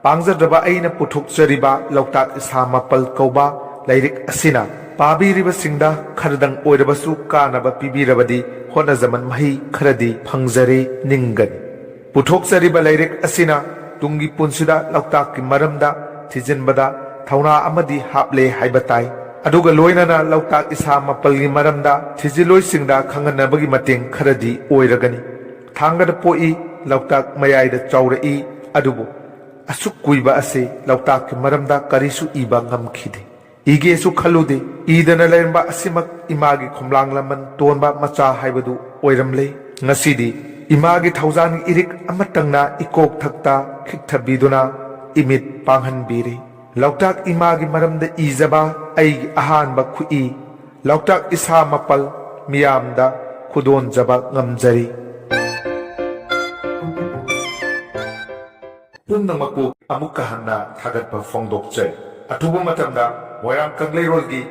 ꯄꯥꯡꯖꯗ꯭ꯔꯕ ꯑꯩꯅ ꯄꯨꯊꯣꯛꯆꯔꯤꯕ ꯂꯣꯛꯇꯥꯛ ꯏꯁꯥ ꯃꯥꯄꯜ ꯀꯧꯕ ꯂꯥꯏꯔꯤꯛ ꯑꯁꯤꯅ ꯄꯥꯕꯤꯔꯤꯕꯁꯤꯡꯗ ꯈꯔꯗꯪ ꯑꯣꯏꯔꯕꯁꯨ ꯀꯥꯟꯅꯕ ꯄꯤꯕꯤꯔꯕꯗꯤ ꯍꯣꯠꯅꯖꯃꯟ ꯃꯍꯩ ꯈꯔꯗꯤ ꯐꯪꯖꯔꯦ ꯅꯤꯡꯒꯅꯤ꯫ ꯄꯨꯊꯣꯛꯆꯔꯤꯕ ꯂꯥꯏꯔꯤꯛ ꯑꯁꯤꯅ ꯇꯨꯡꯒꯤ ꯄꯨꯟꯁꯤꯗ ꯂꯣꯛꯇꯥꯛꯀꯤ ꯃꯔꯝꯗ ꯊꯤꯖꯤꯟꯕꯗ ꯊꯧꯅꯥ ꯑꯃꯗꯤ ꯍꯥꯞꯂꯦ ꯍꯥꯏꯕ ꯇꯥꯏ꯫ ꯑꯗꯨꯒ ꯂꯣꯏꯅꯅ ꯂꯣꯛꯇꯥꯛ ꯏꯁꯥ ꯃꯥꯄꯜꯒꯤ ꯃꯔꯝꯗ ꯊꯤꯖꯤꯜꯂꯣꯏꯁꯤꯡꯗ ꯈꯪꯍꯟꯅꯕꯒꯤ ꯃꯇꯦꯡ ꯈꯔꯗꯤ ꯑꯣꯏꯔꯒꯅꯤ꯫ ꯊꯥꯡꯒꯗ ꯄꯣꯛꯏ, ꯂꯣꯛꯇꯥꯛ ꯃꯌꯥꯏꯗ ꯆꯥꯎꯔꯛꯏ, ꯑꯗꯨꯕꯨ ꯑꯁꯨꯛ ꯀꯨꯏꯕ ꯑꯁꯤ ꯂꯣꯛꯇꯥꯛꯀꯤ ꯃꯔꯝꯗ ꯀꯔꯤꯁꯨ ꯏꯕ ꯉꯝꯈꯤꯗꯦ꯫ ꯏꯒꯦꯁꯨ ꯈꯜꯂꯨꯗꯦ꯫ ꯏꯗꯅ ꯂꯩꯔꯝꯕ ꯑꯁꯤꯃꯛ ꯏꯃꯥꯒꯤ ꯈꯣꯝꯂꯥꯡ ꯂꯃꯟ ꯇꯣꯟꯕ ꯃꯆꯥ ꯍꯥꯏꯕꯗꯨ ꯑꯣꯏꯔꯝꯂꯦ꯫ ꯉꯁꯤꯗꯤ ꯏꯃꯥꯒꯤ ꯊꯧꯖꯥꯟꯒꯤ ꯏꯔꯤꯛ ꯑꯃꯇꯪꯅ ꯏꯀꯣꯛ ꯊꯛꯇ ꯈꯤꯛꯊꯕꯤꯗꯨꯅ ꯏꯃꯤꯠ ꯄꯥꯡꯍꯟꯕꯤꯔꯦ꯫ ꯂꯣꯛꯇꯥꯛ ꯏꯃꯥꯒꯤ ꯃꯔꯝꯗ ꯏꯖꯕ ꯑꯩꯒꯤ ꯑꯍꯥꯟꯕ ꯈꯨꯠꯏ ꯂꯣꯛꯇꯥꯛ ꯏꯁꯥ ꯃꯥꯄꯜ ꯃꯤꯌꯥꯝꯗ ꯈꯨꯗꯣꯟꯖꯕ ꯉꯝꯖꯔꯤ꯫ ꯄꯨꯝꯅꯃꯛꯄꯨ ꯑꯃꯨꯛꯀ ꯍꯟꯅ ꯊꯥꯒꯠꯄ ꯐꯣꯡꯗꯣꯛꯆꯔꯤ꯫ ꯑꯊꯨꯕ ꯃꯇꯝꯗ ꯃꯣꯏꯔꯥꯡ ꯀꯪꯂꯩꯔꯣꯜꯒꯤ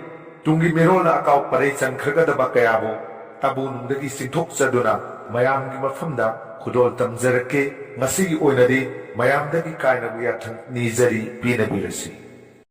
ꯇꯨꯡꯒꯤ ꯃꯤꯔꯣꯜꯅ ꯑꯀꯥꯎ ꯄꯔꯩ ꯆꯟꯈ꯭ꯔꯒꯗꯕ ꯀꯌꯥꯕꯨ ꯇꯥꯕꯨ ꯅꯨꯡꯗꯒꯤ ꯆꯤꯡꯊꯣꯛꯆꯗꯨꯅ ꯃꯌꯥꯝꯒꯤ ꯃꯐꯝꯗ ꯈꯨꯗꯣꯜ ꯇꯝꯖꯔꯛꯀꯦ꯫ ꯉꯁꯤꯒꯤ ꯑꯣꯏꯅꯗꯤ ꯃꯌꯥꯝꯗꯒꯤ ꯀꯥꯏꯅꯕ ꯌꯥꯊꯪ ꯅꯤꯖꯔꯤ, ꯄꯦꯟꯅꯕꯤꯔꯁꯤ꯫